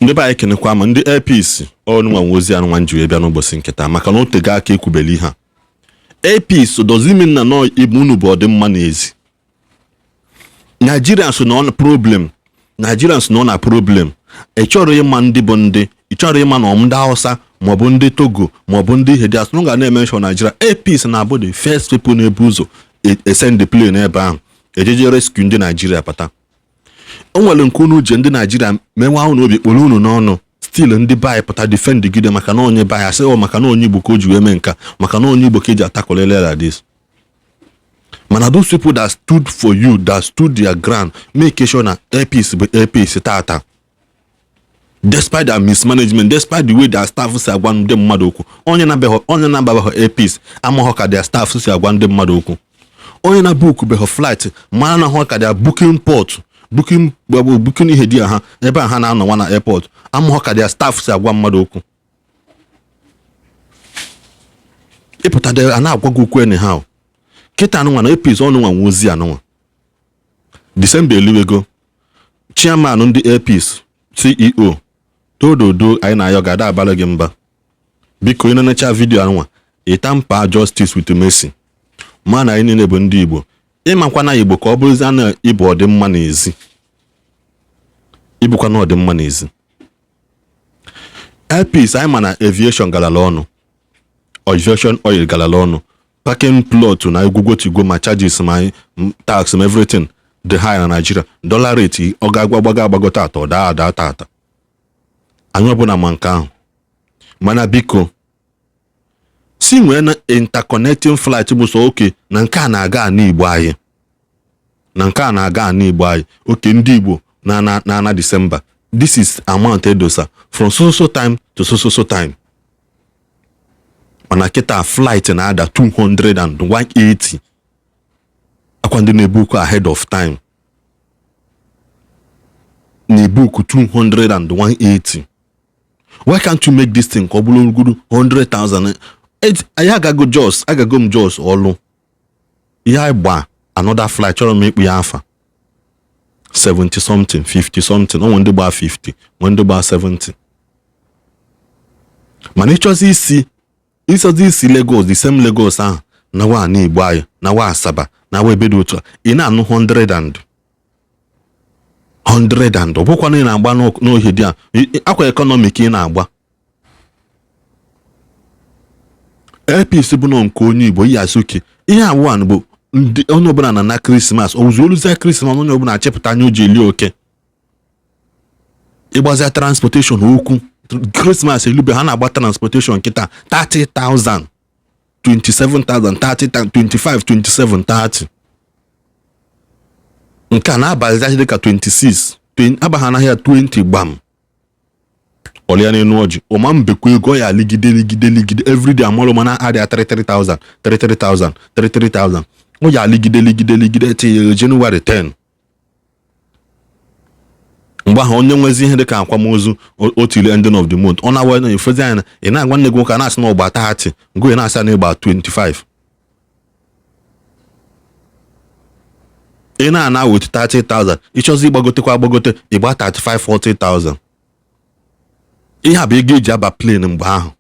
Ndị be anyị, kenekwa ma ndị Airpeace ọnụnwa nwe ozi anụnwa nji wee bịa n'ụbọchị nke taa, maka na o tego aka ekwubeli ihe a. Airpeace does mean na nọ ibu unu bụ ọdịmma n'ezi. Nigerians nọ na problem, Nigerians nọ na problem. Ị chọrọ ịma ndị bụ ndị, ị chọrọ ịma na ndị Hausa maọbụ ndị Togo maọbụ ndị ihe dị asụ ga na-emention Nigeria. Airpeace na-abụ the first people na-ebu ụzọ esend the plane ebe ahụ ejeje rescue ndị Nigeria pata. O nwere nke unu ji ndị Naijiria menwa unu obi kporo unu n'ọnụ. Still ndị be anyị pụta defend gide, maka na onye be anyị asị ọ maka na onye Igbo ka o ji wee mee nka, maka na onye Igbo ka eji atakolele like this. Mana those people that stood for you, that stood their ground, make sure na Airpeace bụ Airpeace tata, despite their mismanagement, despite the way their staff si agwa ndị mmadụ okwu. Onye na-ababeghị Airpeace amaghọ ka their staff si agwa ndị mmadụ okwu. Onye na book beghị flight mara na hụ ka their booking port, booking booking ihe dị ha ebe a ha na-anọnwa na airport, amaghọ ka their staff si agwa mmadụ okwu. Ịpụta a na-agwa gị okwu anyhow. Kịta anụnwa na Airpeace ọnụnwa nwe ozi anụnwa. Disemba eliwego. Chairman ndị Airpeace, CEO, dododo, anyị na-ayọ ga-ada abalị gị mba. Biko, ị na-enecha video anụnwa, ịta mpa justice with mercy, ma na anyị niile bụ ndị Igbo. Ịmakwa na Igbo ka ọ bụrụzie na ịbụ ọdịmma n'ezi, ịbụkwa na ọdịmma n'ezi. Airpeace, anyị ma na aviation galala ọnụ, aviation oil galala ọnụ, parking plot na egwugwotigwo, ma charges ma tax ma everything dị high na Nigeria. Dollar rate ọ ga-agba gbago agbago tata, ọ daa ada tata. Anyị ọbụla ma nke ahụ. Mana biko, si nwee na interconnecting flight bụ so oke na nke a na-aga ana Igbo anyị, na nke a na-aga ana Igbo anyị. Oke ndị Igbo na na na December, this is amount edosa from so so time to so so so time. Mana kịta flight na-ada 200 and 180, akwa ndị na-ebook ahead of time na-ebook 200 and 180. Why can't you make this thing ka ọ bụrụ uguru 100,000? Anyị agago Jos, agago m Jos ọlụ ihe anyị gba another flight, chọrọ m ịkpụ ya afa, 70 something, 50 something. Onwe ndị gba 50, nwe ndị gba 70. Mana ịchọzi isi Lagos, the same Lagos ahụ, nawa ana Igbo anyị, nawa Asaba, nawa ebe dị otu a, ị na-anụ 100 and 100 and. Ọ bụkwa na ị na-agba n'ohe dị a akwa economy ị na-agba. Airpeace bụ nọ nke onye Igbo yi asị oke ihe awụ bụ ndị onye ọbụla na na Christmas owuzi oluzie Christmas, onye ọbụla achịpụta anya o ji eli oke ịgbazia transportation okwu. Christmas elube, ha na-agba transportation kịta 30,000, 27,000, 30, 25, 27, 30. Nke a na-abazi dịka 26, abaghị anaghị ya 20 gbam ọlịa n'elu ọjị ụma mbekwa ego ya ligide ligide ligide everyday. Amalụ mana adịa 33,000, 33,000, 33,000. Ọ ya ligide ligide ligide till January 10. Mgbe ahụ onye nwezi ihe dịka akwamozu otili ending of the month, ọ na-awa na efezi anya. Ị na-agwa nne gị nwoke a na-asị na ọgba 30, ngụ na-asị na ịgba 25, ị na-ana with 30,000. Ịchọzi ịgbagotekwa agbagote, ịgba 35, 40,000. Ihe a bụ ego eji aba plane mgbe ahụ.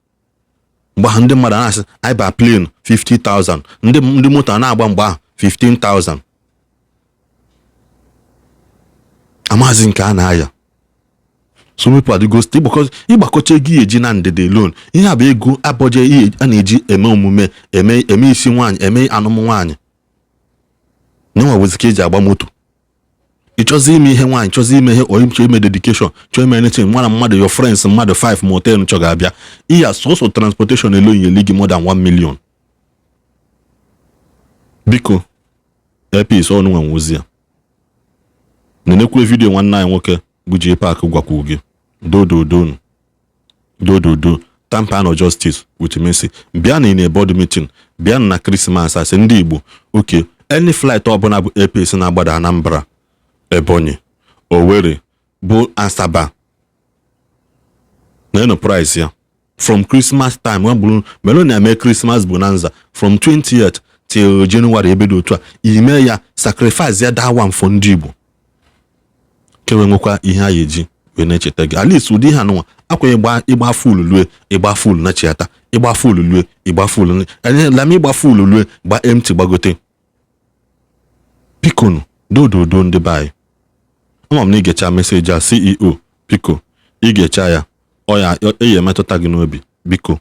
Mgbe ahụ ndị mmadụ na-asị anyị ba plane 50,000, ndị moto na-agba mgbe ahụ 15,000. Amazi nke a na-aya. So people adịgo ịgbakọcha ego ihe eji na ndịda loan. Ihe a bụ ego abọje ihe a na-eji eme omume, eme eme isi nwaanyị, eme anụmụ nwaanyị na enwe ka eji agba moto. Ị chọzi ime ihe nwaanyị, chọzi ime ihe oyi, chọọ ime dedication, chọọ ime anything, nwa na mmadụ, your friends mmadụ 5 ma 10 chọ ga-abịa iya sọsọ transportation alone yeli gị more than 1 million. Biko, Airpeace ọnụ nwe ozi ya, nenekwu video nwanne anyị nwoke bụ Jpac gwakwu gị. Dododonu dododo, tamper no justice with mercy. Bịa na in board meeting, bịa na Christmas, asị ndị Igbo oke any flight ọbụla bụ Airpeace na-agbada Anambra, Ebonyi, Owerri bụ Asaba, na price ya from Christmas time nwa bụrụ melo na-eme Christmas bonanza from 20th till January ebe dị otu a, ime ya sacrifice ya that one for ndị Igbo kewe nwekwa ihe a eji Wee na-echeta gị, at least ụdị ihe anụnwa akwa ịgba, ịgba full lue, ịgba full na chiata, ịgba full lue, ịgba full lama, ịgba full lue, gba empty gbagote. Bikonu, dododo, ndị be anyị, ama m na ị gecha message a. CEO, biko, ị ga-echa ya, ọ ya eyi emetụta gị n'obi. Biko,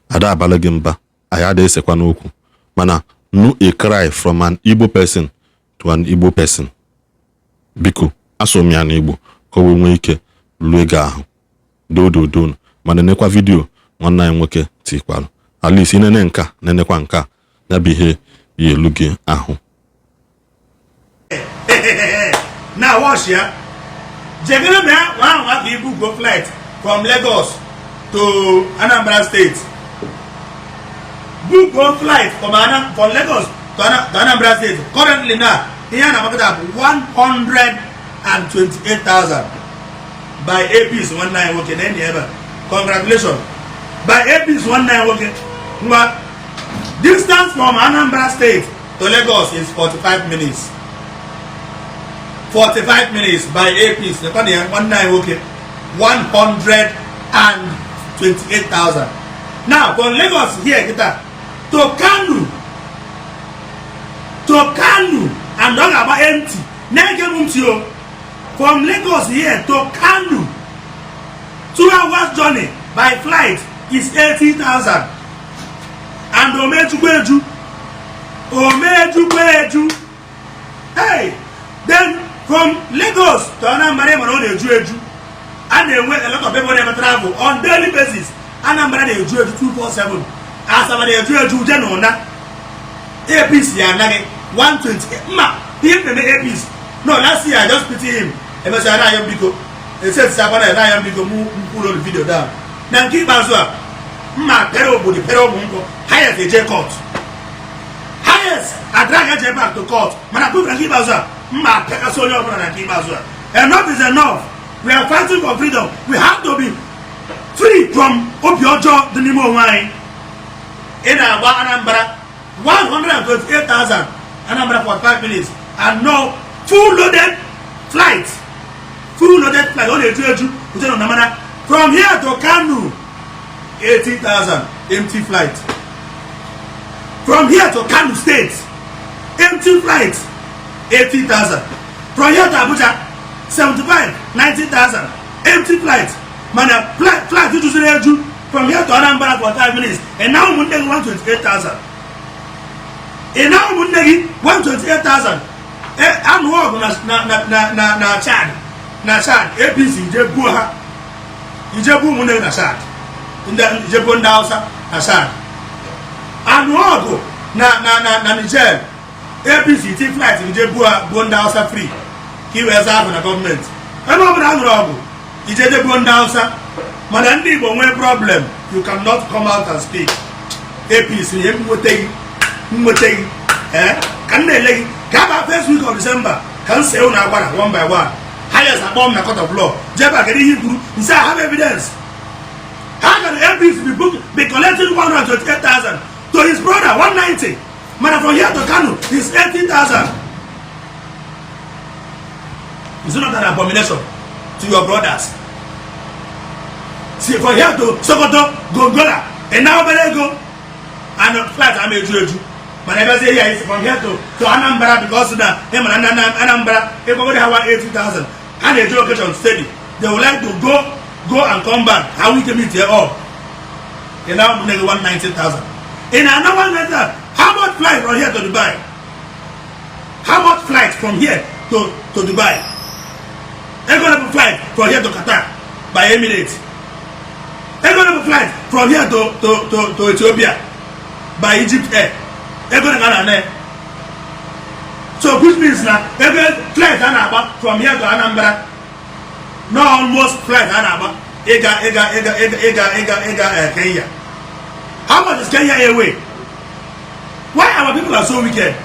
ada abalị gị mba, anyị ada esekwa n'okwu, mana no, a cry from an Igbo person to an Igbo person. Biko, asụ m ya n'Igbo ka o wee nwee ike lue gị ahụ. Dododo, mana nekwa video nwanne anyị nwoke tikwalụ. At least inene nka, nenekwa nka ya bụ ihe ya elu gị ahụ. Now watch ya. Jegere me nwa ahụ ka ibu go flight from Lagos to Anambra State. Book go flight from Lagos to Anambra State. Currently now, ihe a na-agbakọta bụ 128,000 by APs. Nwanne anyị nwoke na enyi ebe a. Congratulations, by APs, nwanne anyị nwoke. Ngwa, distance from Anambra State to Lagos is 45 minutes. 45 minutes by APs. Nekwa na ya, nwanne anyị nwoke, 128,000. Now from Lagos here kita to Kano, to Kano, and ọ ga-agba empty. Na-ege m ntị o. From Lagos here to Kano, 2 hours journey by flight is 80,000. And omejukwu eju, omejukwu eju. Hey, then from Lagos to Anambra, mana ọ na-eju eju, a na-enwe a lot of people na-eme travel on daily basis. Anambra na-eju eju 247, Asaba na-eju eju uje na ụna. APC ya anaghị 120 mma ihe mmemme APC. No, last year I just pity him. Emesịa na ayọ, biko, esi akwa na ayọ, biko, mụ mkwuru video down. Na nke ikpeazụ a, mma pere obodo pere ụmụ nkwụ highest eje court, highest adrag eje back to court. Mana proof na nke ikpeazụ a, mma pịakasị onye ọbụla. Na nke ikpeazụ a, enough is enough. We are fighting for freedom. We have to be free from obi ọjọọ dị n'ime onwe anyị. Ị na-agba Anambra 128,000, Anambra 45 minutes, and no full loaded flight, full loaded flight, ọ na-eju eju uje nọ na. Mana from here to Kano, 80,000 empty flight. From here to Kano State, empty flight, 80,000. From here to Abuja, 75, 90,000 empty flight. Mana flight juziri eju from here to Anambra for 5 minutes, and now ụmụnne gị 128,000, ị na ụmụnne gị 128,000. Anụ ọgụ na Chad, na Chad, APC ije buo ha, ije buo ụmụnne gị na Chad, ije buo ndị Hausa na Chad. Anụ ọgụ na Niger, APC ti flight ije buo ha, buo ndị Hausa free ka i wee zaa ahụ na gọọmenti. Ebe ọ bụla a nụrụ ọgụ, ije je buo ndị Hausa. Mana ndị Igbo nwee problem, you cannot come out and speak. APC, ihe nweta gị, nweta gị, ee, ka m na-ele gị ka a ba first week of December, ka m see unu agbara one by one. Highest akpọ m na court of law. Jebe kedu ihe i kwuru? Nse, I have evidence. How can APC be collecting 128,000 to his brother 190, mana from here to Kano is 80,000? Is it not an abomination to your brothers? See, from here to Sokoto, Gongola, ị obere ego and flight ama eju eju. Mana ebezie ya isi from here to Anambra, because na ị mara na Anambra ịgbagoro ha 180,000, ha na-eje occasion steady. They would like to go and come back. How we can meet here up, ị na ụmụnne gị 190,000, ị na-ana 190,000. How much flight from here to Dubai? How much flight from here to Dubai? Ego na bụ flight from here to Qatar by Emirates? Ego na bụ flight from here to Ethiopia by Egypt Air? Ego na ga na? So which means na ego flight a na-agba from here to Anambra, no, almost flight a na-agba ịga Kenya. How much is Kenya Airway? Why our people are so wicked?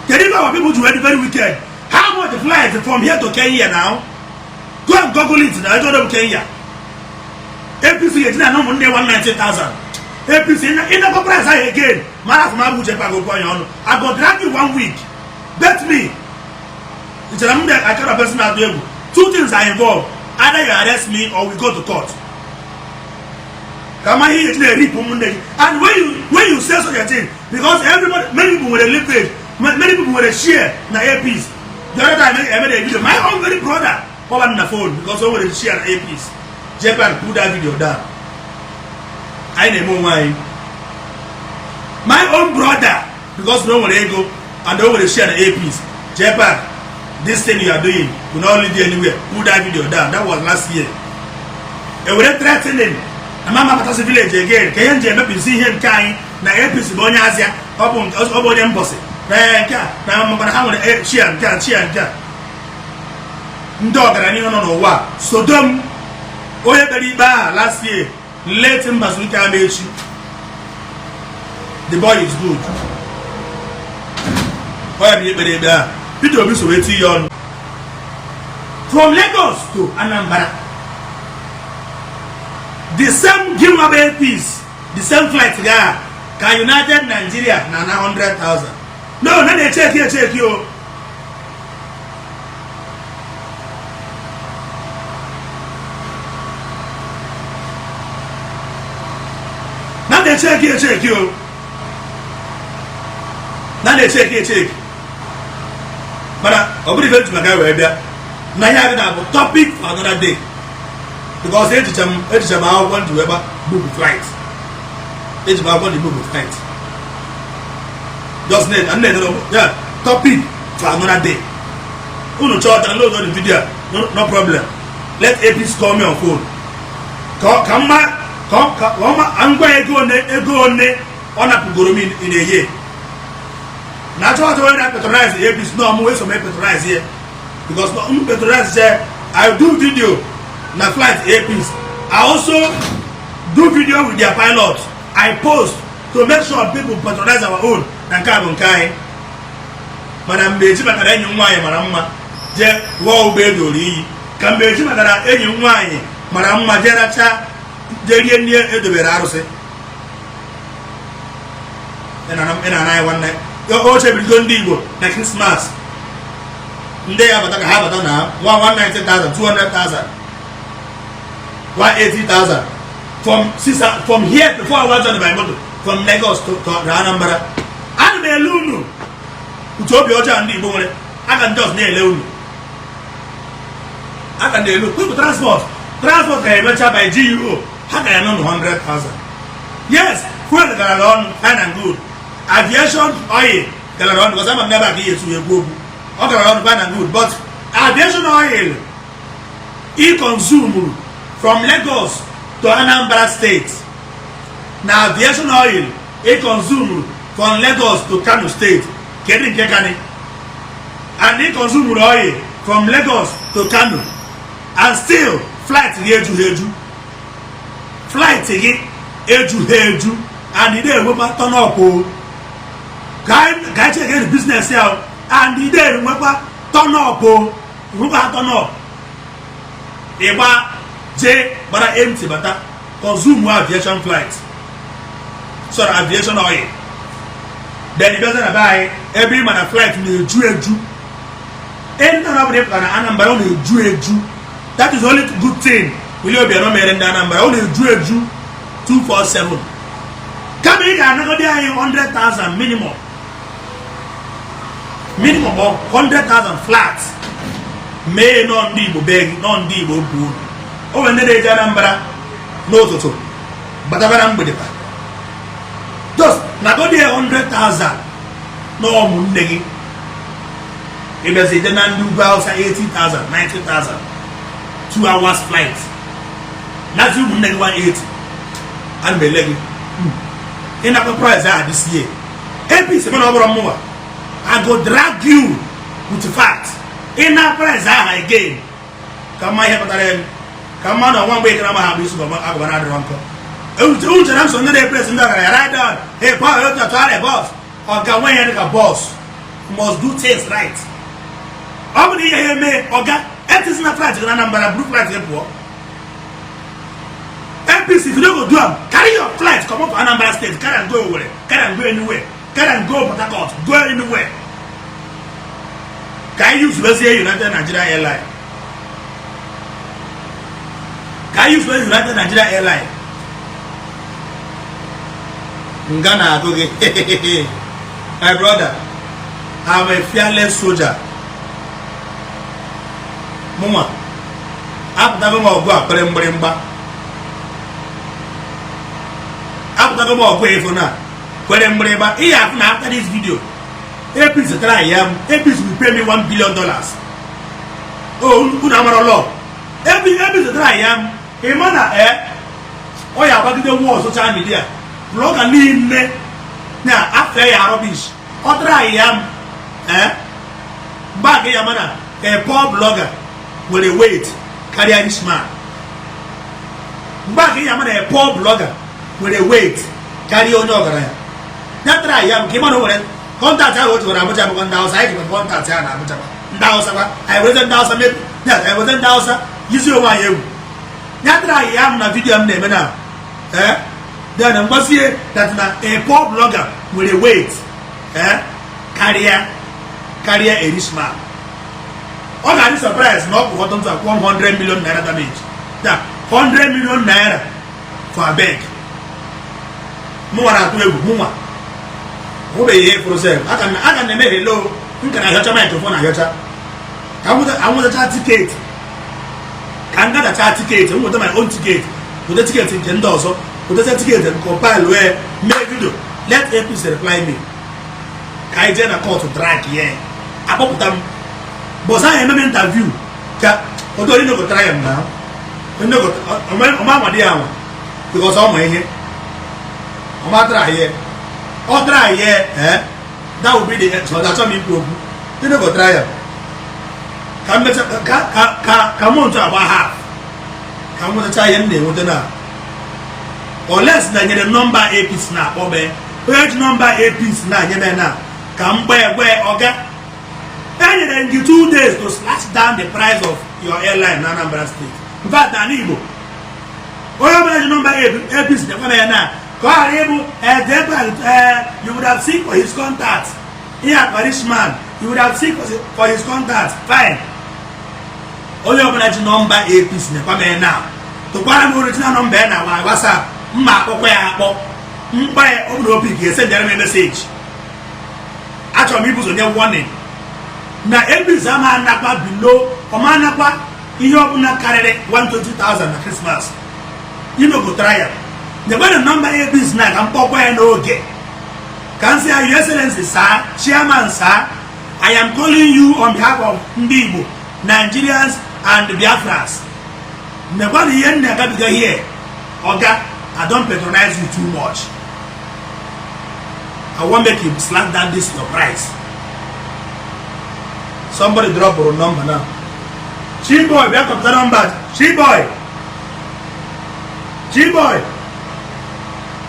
Kedu if our people to very very wicked? How much the flight from here to Kenya now? Go and google it na. Ego to Kenya, APC ga-eji na ụmụnne 190,000. APC, ịnakọ price ahụ again, mara afọ m abụ uche pago okwu anya ọnụ. I go drag you one week. Bet me. Ichere m dị akara person na-atụ egwu. Two things are involved: either you arrest me or we go to court. Ka ma ihe eji na-eripụ ụmụnne gị. And when you say such a thing, because everybody, many people nwere leverage, many people nwere share na APC. The other time I made a video, my own very brother kpọba m na phone because o nwere share na APC. Japan, put that video down. Anyị na-eme onwe anyị. My own brother, because na o nwere ego and o nwere share na APC. Japan, this thing you are doing will not lead you anywhere. Put that video down. That was last year. Ewere threatening na mama batasi village again ka ihe nji emepisi ihe nke anyị na APC bụ onye azịa, ọ bụ onye mbọsị na nke a na makana ha nwere share nke a, share nke a. Ndị ọgaranya nọ n'ụwa sodom, onye kpere ikpe ahụ last year, late Mbazulike Amaechi, the boy is good. Onye bụ ikpere ikpe ahụ, Peter Obi so wee tinye ya ọnụ. From Lagos to Anambra, the same gịnwa bụ APC, the same flight ga ka United Nigeria na na 100,000. No na na-echeki echeki o. Na na-echeki echeki o, na na-echeki echeki. Mana ọ bụrụ ife nji maka wee bịa na ihe adị na bụ topic for another day, because ejicha m akwụkwọ nji wee gba book flight. Eji m akwụkwọ nji book flight. Just na nna edere ya topic for another day. Unu chọọ, download the video, no, no problem. Let APC call me on phone ka mma ka ọma ngwa ego one ọ napụgoro m in a year. Na achọ achọ onye na-patronize APC no mụ wee so m patronize ya, because no m patronize say I do video na flight APC. I also do video with their pilot. I post to make sure people patronize our own na nke a bụ nke anyị. Mana mgbe eji maka na enyi m nwaanyị mara mma jee ghọọ ụgbọelu ori iyi, ka mgbe eji maka na enyi m nwaanyị mara mma jee racha, jee rie nri edobere arụsị. Ị na-ana anyị nwanne o chebirigo ndị Igbo na Christmas, ndị ya bata ka ha bata na 190,000, 200,000, 180,000 from six, from here before I was on my motor from Lagos to Anambra. Ana m ele unu uche obi ọjọọ ndị Igbo nwere aka ndị ọzọ na-ele unu aka na-elu. People, transport ka emecha by GUO, ha ga eme unu 100,000. Yes, fuel gara ọnụ, fine and good. Aviation oil gara ọnụ, because ama m n'ebe a ka ihe esu egwu okwu. Ọ gara ọnụ, fine and good, but aviation oil e consume from Lagos to Anambra State na aviation oil e consume from Lagos to Kano State, kedu nke kani? And e consume oil from Lagos to Kano and still flight gị ejughị eju, flight gị ejughị eju, and ị na-enwekwa turn up o. Ka anyị check business ya, and ị na-enwekwa turn up o, nwekwa turn up. Ịgba jee gbara empty bata, consume aviation flight, sorry, aviation oil, then ị bịaza na be anyị ebe ị ma na flight na-eju eju. Ndị na ọbụla ịpụtara na Anambra, ọ na-eju eju. That is the only good thing Willie Obianọ mere ndị Anambra. Ọ na-eju eju 247. Kama ị ga-anagodi anyị 100,000 minimum, minimum of 100,000 flat. Mee nọ ndị Igbo be gị, nọ ndị Igbo bụ unu. O nwere ndị na-eje Anambra n'ụtụtụ, batabara mgbede kwa. Just nagodi ya 100,000 na ụmụnne gị. Ịbịazi ije na ndị ugwu Hausa 80,000, 90,000, 2 hours flight, nazi ụmụnne gị 180. Ana m ele gị ịnakwa price ahụ this year. APC mana ọ bụrụ mụnwa, I go drag you with fact. Ịna price ahụ again, ka mma ihe kpatara ya, ka mma na ọnwa mgbe ịkara ma ha bụ isi agụba na-adịrọ nkọ. Uche na nso ndị na-epress ndị ọgaranya, right down. Hey boss, otu atụgharị boss, ọga nwe ihe dịka boss must do things right. Ọ bụ na ihe ya eme ọga etizina flight gị na Anambra, buru flight gị pụọ. APC, if you no go do am, carry your flight comot for Anambra State, carry am go Owerri, carry am go anywhere, carry am go Port Harcourt, go anywhere. Ka anyị use wezie United Nigeria Airline. Ka anyị use United Nigeria Airline nga na-agụ gị. My brother, I'm a fearless soldier. Mụnwa apụtago m ọgụ a kwere mgbịrịmgba, apụtago m ọgụ efu na kwere mgbịrịgba. Ihe afụ na after this video, APC try ya m, APC will pay me $1 billion. Oh, unu amara law. APC try ya m, ịma na e ọ ya agbagide wall social media blogger niile na afọ ya rubbish. Ọ try ya m, eh, mgbe aka ya mana a poor blogger nwere weight karịa rich man. Mgbe aka ya mana a poor blogger nwere weight karịa onye ọgaranya. Ya try ya m ka ị mana o nwere contact ahụ o jikwara Abuja, bụkwa ndị Hausa. Anyị jikwa contact ahụ na Abuja kwa ndị Hausa kwa. Anyị wereze ndị Hausa mebi ya, anyị wereze ndị Hausa yizi onwe anyị egwu. Ya try ya m na video m na-eme na eh, then mgbazie that na a poor blogger nwere weight, eh, karịa a rich man. Ọ ga-adị surprise na ọ bụ ụfọdụ ntụ akwụ 100 million naira damage ya, 100 million naira for abeg. Mụnwa na-atụ egwu, mụnwa hụbeghị ihe fụrụ sef. Aka na-eme hello, m ka na-ahịọcha microphone ahịọcha ka m nwetacha ticket, ka m gadacha ticket, m nweta my own ticket, nweta ticket nke ndị ọzọ, nwetacha ticket m, compile wee mee video. Let APC reply me ka anyị jee na court drag ya, akpọpụta m bọs ahụ, ememe interview ka otu onye nọgotara ya m na ọma amadi ya nwa, because ọ ma ihe ọma tara ya, ọ tara ya. Eh, that will be the end. So achọ m ikwu okwu ndị nọgotara ya ka m mecha ka mụ ntụ agba half, ka m nwetacha ihe m na-enweta na oles na nyere m nọmba APC na-akpọ mee onye ji nọmba APC na-nye m na ka m gbaa egbe. Ọga, enyere m gị 2 days to slash down the price of your airline na Anambra State. In fact, n'ala Igbo, onye ọbụla ji nọmba APC nyekwa ya na ka ọ ghara ịbụ edebe. You would have seek for his contact. Ihe a man, you would have seek for his contact. Fine. Onye ọbụla ji nọmba APC nyekwa m na tụkwara m original nọmba ya na WhatsApp, mma akpọkwa ya akpọ mkpa ya. Ọ bụrụ opi ga-esendara m message. Achọrọ m ibuzo nye warning na APC ama anakwa below, ọma anakwa ihe ọbụla karịrị 120,000 na Christmas. Imegotara ya, nyekwana nọmba APC na ka m kpọkwa ya n'oge, ka m sị ya, "Your Excellency sir, Chairman sir, I am calling you on behalf of ndị Igbo, Nigerians and Biafrans. Nekwana ihe m na-agabiga here. Oga, I don patronize you too much. I wan make you slack down this your price." Somebody drop your number now. Chiboy, bịa kọpụta nọmba. Chiboy, Chiboy,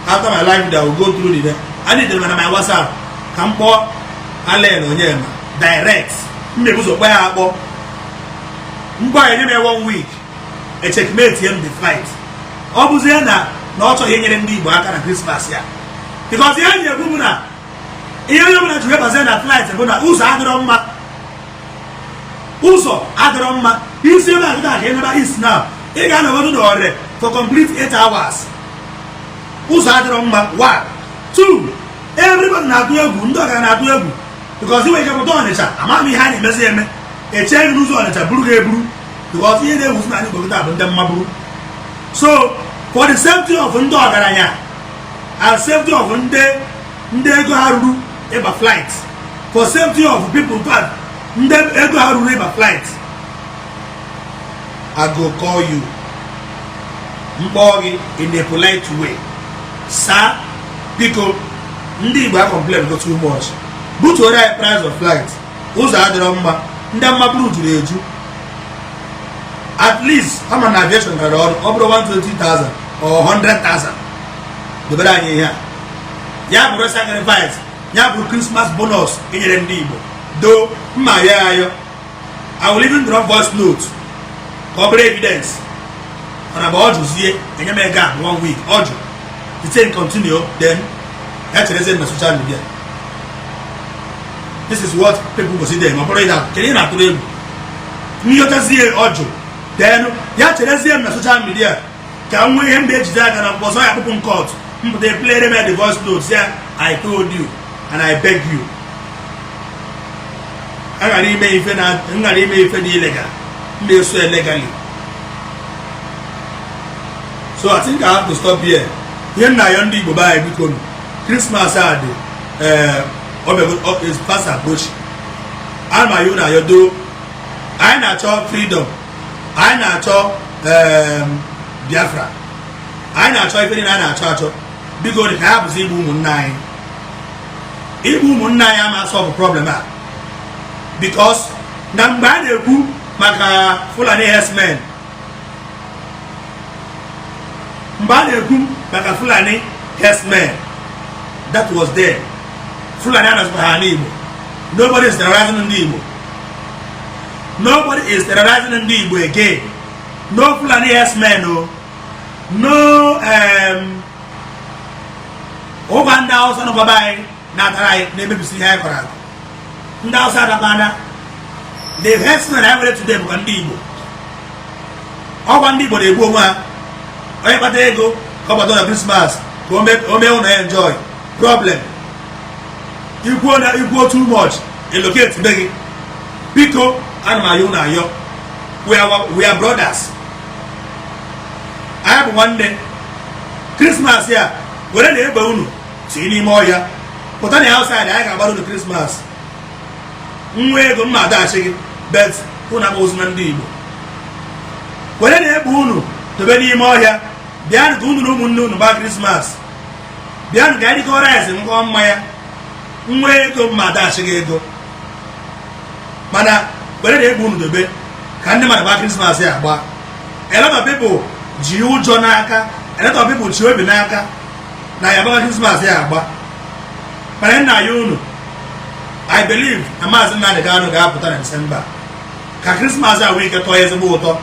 after my live video, I will go through the I need them na my WhatsApp ka m kpọọ Allen Onyema direct. M ebuzo kpọọ ya akpọ mgbe anyị nye m one week e checkmate m the flight. Ọ bụzie na ọ chọghị inyere ndị Igbo aka na Christmas ya, because ihe anyị ekwu bụ na ihe onye ọbụla ji webazie na flight bụ na ụzọ adịrọ mma, ụzọ adịrọ mma. Isi ebe a ka ịnaba east now, ị ga-anọgodo n'Ọrẹ for complete 8 hours. Ụzọ adịrọ mma, one. Two, everybody na-atụ egwu, ndị ọgaranya na-atụ egwu, because iwe ike pụta Ọnịcha, amaghị m ihe a na-emezi eme, echee gị n'ụzọ Ọnịcha buru gị eburu, because ihe na-ewuzi na Igbo kịta bụ ndị mmaburu. So for the safety of ndị ọgaranya and safety of ndị ego ha ruru ịba flight, for safety of people, in fact, ndị ego ha ruru ịba flight, I go call you, mkpọọ gị in a polite way: "Sir, biko, ndị Igbo a complain go too much, butuoro anyị price of flight. Ụzọ adịrọ mma, ndị mmaburu juru eju. At least ama na aviation gara ọrụ, ọ bụrụ 120,000 or 100,000, dobere anyị ihe a." Ya bụrụ sacrifice, ya bụrụ Christmas bonus enyere ndị Igbo. Do mma ya ayọ. I will even drop voice note ka ọ bụrụ evidence. Mana bụ ọ jụzie enye m ego a one week, ọ jụ, the thing continue, then ya cherezie na social media. This is what people go see them. Ọ bụrụ ịda kedu ihe na-atụrụ egwu nyochazie, ọ jụ. Then ya cherezie m na social media ka m nwee ihe m ga-ejide aka na mkpọsọ ya kpụpụ m court, mpụta playere m the voice note ya. I told you and I beg you, a ghara ime ife na m ghara ime ife dị illegal, m na-eso illegally. So I think I have to stop here. Ihe m na-ayọ ndị Igbo be anyị, biko nụ, Christmas a dị is fast approaching. Ana m ayọ unu ayọdo. Anyị na-achọ freedom, anyị na-achọ Biafra, anyị na-achọ ife niile anyị na-achọ achọ. Biko, dị ka ya bụzi igbu ụmụnne anyị, igbu ụmụnne anyị ama solve problem a, because na mgbe a na-ekwu maka Fulani herdsmen, mgbe a na-ekwu maka Fulani herdsmen, that was there. Fulani anọzikwa ha n'Igbo. Nobody is terrorizing ndị Igbo. Nobody is terrorizing ndị Igbo again. No Fulani herdsmen o, no ụgwa ndị Hausa nọkwaba anyị na-atara anyị, na-emebisi ihe anyị kọrọ akọ. Ndị Hausa adakwana. The herdsmen anyị nwere today bụkwa ndị Igbo. Ọgwa ndị Igbo na-egbu onwe ha. Onye kpata ego ka ọ gbado na Christmas ka o mee ụlọ ya enjoy, problem. Ikwuo na ikwuo too much, elocate be gị. Biko, ana m ayọ unu ayọ. We are brothers, anyị bụ nwanne. Christmas ya, were na egbe unu tinye n'ime ọhịa, pụta na outside, anyị ga-agbara unu Christmas. Nwa ego mma adaghachi gị, but unu akpọzi na ndị Igbo. Were na egbe unu dobe n'ime ọhịa, bịanụ ka unu na ụmụnne unu gbaa Christmas. Bịanụ ka anyị dịkọ rice, ṅụọ mmanya. Nwa ego mma adaghachi gị ego, mana were na egbe unu dobe ka ndị mmadụ gbaa Christmas ya agba. A lot of people ji ụjọ n'aka, a lot of people ji obi n'aka na ya agbaga Christmas ya agba. Mana nna ya unu, I believe na Maazị Nnamdị Kanu ga-apụta na Disemba ka Christmas a nwee ike tọọ ezigbo ụtọ.